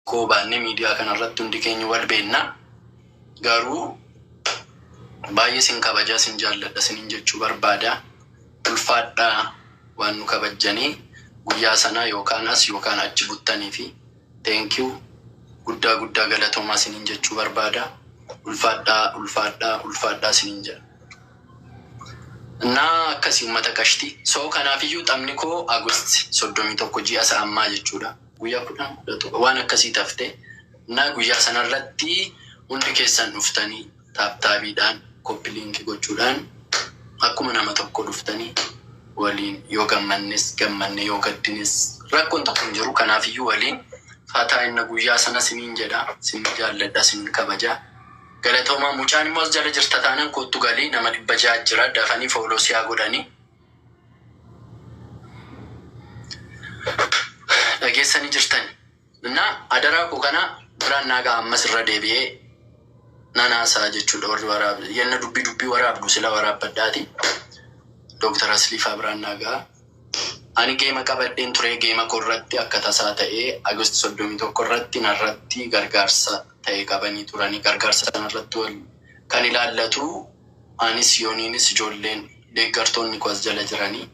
Koo baannee miidiyaa kanarratti hundi keenya wal beekna. Garuu baay'ee sin kabajaa, sin jaalladha sinin jechuu barbaada. Ulfaadhaa, waan nu kabajjanii guyyaa sanaa yookaan as yookaan achi buttanii fi thank you, guddaa guddaa galatoomaa sinin jechuu barbaada. Ulfaadhaa, ulfaadhaa, ulfaadhaa sinin jedha. Naa akkasii, uummata qashti. So kanaafiyyuu taphni koo August 31, ji'a isa ammaa jechuudha. Guyyaa 10, 11 waan akkasii tafte. Naa guyyaa sanarratti hundi keessan dhuftanii tap tapiidhaan, copy link gochuudhaan, akkuma nama tokko dhuftanii waliin yoo gammannes gammanne, yoo gaddines rakkoon tokko hin jiru. Kanaafiyyuu waliin fataa inna guyyaa sana siniin jedha. Sin jaalladha, sin kabaja. Galatoomaa. Mucaan immoo as jala jirta taanaan kottu galii. Nama 600 jira, dafanii follow siyaa godhanii. Dhageessanii jirtani. Na adaraa koo kana biraan naagaa, ammas irra deebi'ee nanaasaa jechuudha. Warri waraab yenna dubbii dubbii waraabdu sila waraabbadhaati. Dooktar Asliifaa biraan naagaa. Ani game qabadheen ture. Game koo irratti akka tasaa ta'ee August 31 irratti narratti gargaarsa ta'e qabanii turanii, gargaarsa sanarratti wal kan ilaallatu anis, Yooniinis, ijoolleen deeggartoonni koo as jala jiranii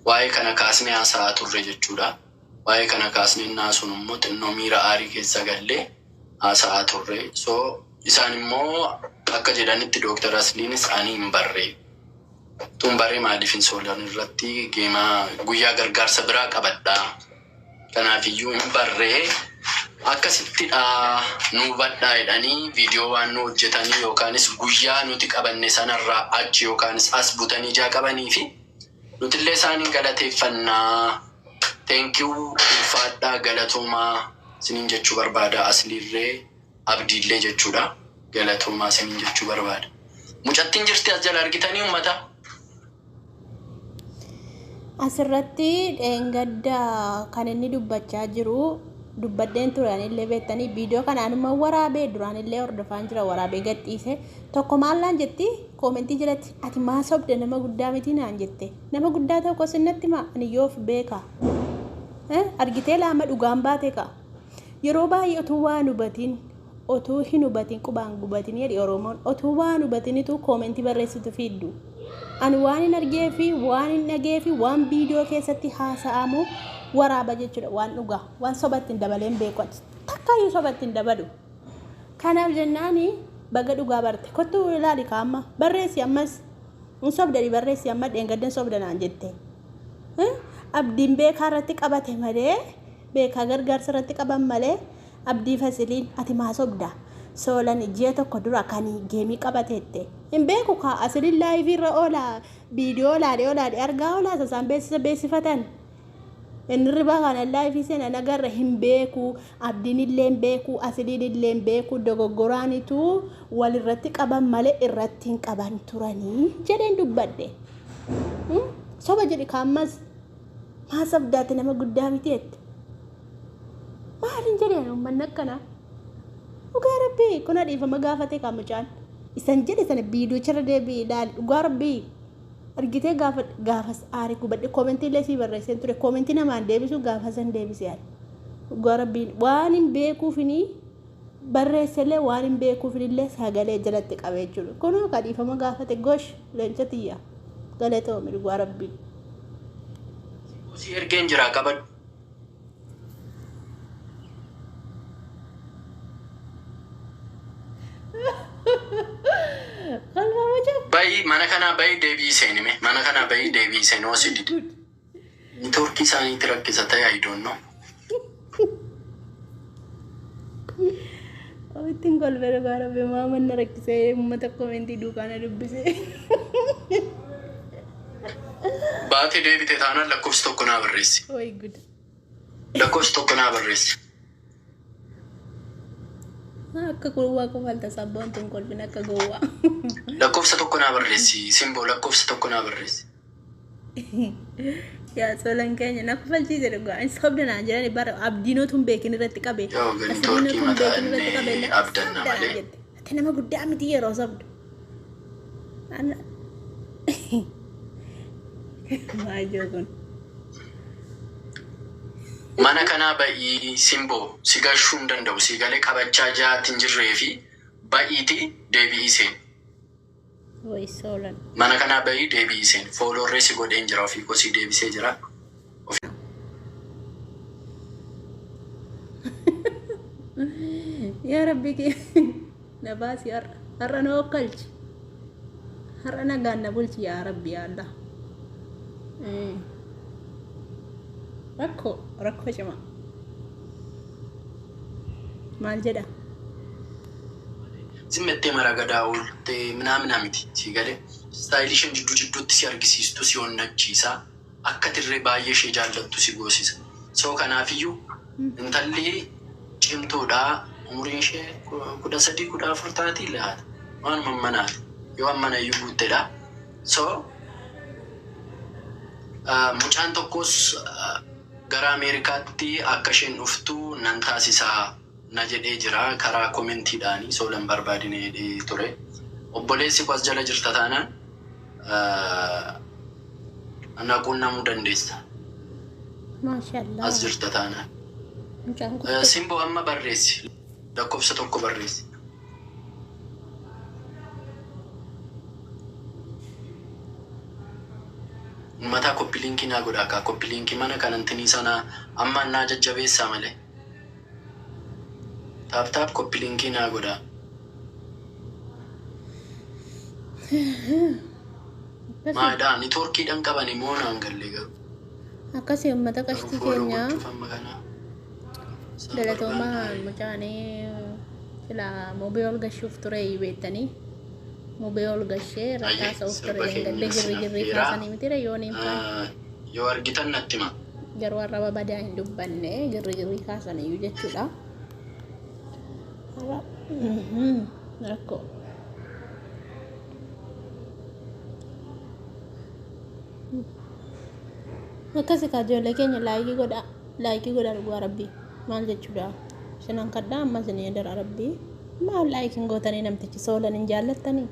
waa'ee kana kaasnee haasa'aa turre jechuudha. Waa'ee kana kaasnee naasuun immoo xinnoo miira aarii keessa gallee haasa'aa turre. So isaan immoo akka jedhanitti, Dooktar Asliinis ani hin barree. Tun baree maaliif hin soolan irratti game guyyaa gargaarsa biraa qabadhaa. Kanaafiyyuu hin barree, akkasittidha, nu hubadhaa jedhanii viidiyoo waan nu hojjetanii yookaanis guyyaa nuti qabanne sanarraa achi yookaanis as butanii ijaa qabanii fi nutillee isaaniin galateeffannaa. Thank you, ulfaadhaa, galatoomaa isiniin jechuu barbaada. Asliirree, Abdiillee jechuudha. Galatoomaa isiniin jechuu barbaada. Mucattiin jirti as jala, argitanii uummata? Asirratti dheengadda kan inni dubbachaa jiru dubbadheen ture anillee. Beektanii, viidiyoo kana anuma waraabee duraanillee hordofaan jira, waraabee gadhiise. Tokko maal naan jetti commentii jalatti? "Ati maa sobde? Nama guddaa miti?" naan jette. Nama guddaa tokko sinnatti maa ani yoof beeka argitee laama dhugaan baate ka'a. Yeroo baay'ee otuu waan hubatiin, otuu hin hubatin qubaan gubatin jedhi Oromoon. Otuu waan hubatinitu commentii barreessitu fiiddu. Ani waan hin argee fi waan hin dhagee fi waan viidiyoo keessatti haasa'amu waraaba jechuudha. Waan dhugaa, waan sobatti hin dabaleen beeku, takkaayyuu sobatti hin dabalu. Kanaaf jennaani baga dhugaa barte. Kottu ilaali kaamma, barreessi ammas. Hin sobdani, barreessi amma. Dheengaddan sobda naan jette. Abdiin beekaa irratti qabate malee, beekaa gargaarsa irratti qaban malee, Abdii Fasiliin ati maa sobda? Soolan ji'a tokko dura kan game qabateette hin beeku kaa. Asiliin live irra oola, viidiyoo laalee olaadhe argaa oolaa isaan beeksisa beeksifatan. Inni ribaa kana live seenan agarra. Hin beeku, Abdiin illee hin beeku, Asiliin illee hin beeku. Dogoggoraanitu walirratti qaban malee irratti hin qaban turanii jedheen dubbadhe. Soba jedhi kaammas. Maa sobdaate? Nama guddaa miti jette. Maalin jedheen? Uummanni akkanaa. Dhugaa Rabbii kun dhiifama gaafate kan mucaan. Isan jedhe sana viidiyoo deebi'i ilaali. Dhugaa Rabbii argitee gaafa gaafas aare gubadhe, commentii illee sii barreesseen ture. Commentii namaan deebisu gaafa san deebise ani. Dhugaa Rabbiin waan hin beekuufinii barreessellee, waan hin beekuufinillee sagalee jalatti qabee jechuudha. Kunoo ka dhiifama gaafate. Gosh, leenca tiyya, galatoomi dhugaa Rabbii. Si ergeen jira, qabadhu. Qalma mucaa. Bayi mana kanaa, bayi, deebii seenime. Mana kanaa bayi, deebii seeni hoo si dide. Networkii isaaniitti rakkisa ta'e, I don't know. Ittiin kolfee dhugaa Rabbi maa manna rakkisee uummata commentii duukaa na dubbise. Baatee deebite taanaan lakkoofsa tokko naa barreessi. Way gud. Lakkoofsa tokko naa barreessi. Akka gowwaa kofalta, sabboontuun kolfin akka gowwaa. Lakkoofsa tokko naa barreessi. Simboo, lakkoofsa tokko naa barreessi. Yaa Soolan keenya, na kofalchiise dhugaa. Inni sobda naan jedhani bara Abdiin otuu hin beekin irratti qabe. Yoo Asliin networkii otuu hin mataa beekin irratti qabe. inni abdanna Sobda naan malee. jette. Ati nama guddaa miti yeroo sobdu. Maajoo kun. Mana kanaa ba'ii Simboo si gashuu hin danda'u si galee qabachaa jaati hin jirree fi ba'iiti deebi'ii seen. Way Soolan. Mana kanaa ba'ii deebi'ii seen. Follow rree si godheen jira, ofii koo si deebisee jira. Yaa Rabbi kee na baasi, har'a. Har'a na okkalchi. Har'a nagaan na bulchi, yaa Rabbi, yaa Allah. Rakkoo, rakkoo cimaa. Maal jedha? Zimmettee maragadaa ooltee minaamina miti si galee. Style ii isheen jidduu jidduutti si argisiistu si onnachiisa. Akka tirree baay'ee ishee jaallattu si goosisa. So kanaafiyyuu intalli cimtuudha. Umuriin ishee 13, 14 taatii laata. Waanuma manaati. Yoo ammana iyyuu guuttedha. So mucaan tokkos gara Ameerikaatti akka isheen dhuftu nan taasisaa na jedhee jira karaa comment iidhaanii Soolan barbaadine jedhee ture. Obboleessi koo as jala jirta taanaan na quunnamuu dandeessa. Maashaallah. As jirta taanaan. Mucaan kun Simboo, amma barreessi. Lakkoofsa 1 barreessi. Mataa copy link ii naa godhaa kaa, copy link ii mana kanantinii sana amma naa jajjabeessaa malee. Tap tap copy link ii naa godhaa. Maadhaa network iidhaan qabani moo naan galle garuu. Akkasii uummata Garuu qashtii follow keenyaa gochuuf amma kana. Isaan galatoomaa. barbaanne. Mucaanii silaa mobee ol gashuuf ture beektanii, mobee ol gashee irratti Ayyee haasa'uuf ture. sirba keenya Gadda girri sin girrii affeeraa. kaasanii miti yoon hin Yoo argitan natti hima. Garuu arraba badaa hin dubbanne, girri girrii kaasaniyyuu jechuudha. Har'a rakkoo. Akkasi kaa, ijoollee keenya, like ii godhaa, like ii godhaa. Dhugaa Rabbii maal jechuudha isinan kadhaa, amma isin dara Rabbii maal like iin gootanii? Namtichi Soolan hin jaallattanii?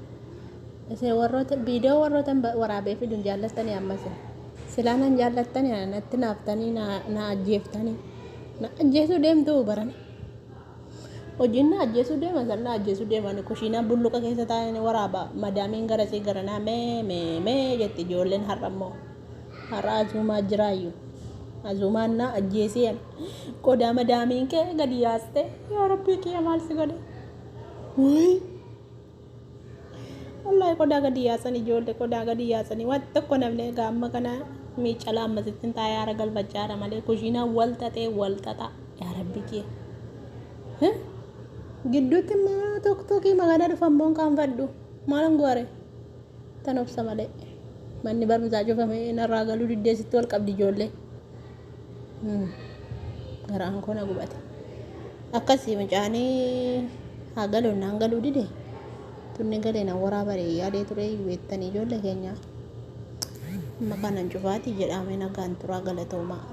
Isin warroota viidiyoo warroota waraabee fidu hin jaallattanii? Ammas silaa nan jaallattanii, natti naaftanii na ajjeeftanii, na ajjeesuu deemtuu barana. Hojiin na ajjeesuu deema san, na ajjeesuu deeman. Kushiinaa bulluqa keessa taa'anii waraaba. Madaamiin garasii garanaa mee mee mee jetti. Ijoolleen har'a immoo har'a azuumaa jiraayyuu. Azuumaan na ajjeesee qodaa madaamiin kee gadi yaaste. Yaa Rabbii kiyya, maal si godhe? Wuyi! Wallaahi qodaa gadi yaasan, ijoollee qodaa gadi yaasanii waan tokko namni egaa amma kana miicala ammasitti hin taa'ee haara galfachaadha malee kushiinaan wal xaxee wal xaxa. Yaa Rabbii kiyya. Gidduutti immoo tokkokkii magaalaa dhufan immoo hin qaanfadhu. Maalan goore? Tan obsa malee. Manni barumsaa cufamee narraa galuu diddeessitti wal qabdi ijoollee. Garaan koo na gubate. Akkasii mucaanii haa galuun naan galuu dide. Tunni galee na waraabare yaadee ture beektanii, ijoollee keenya. Amma kanan cufaatii jedhame, nagaan turaa, galatoomaa.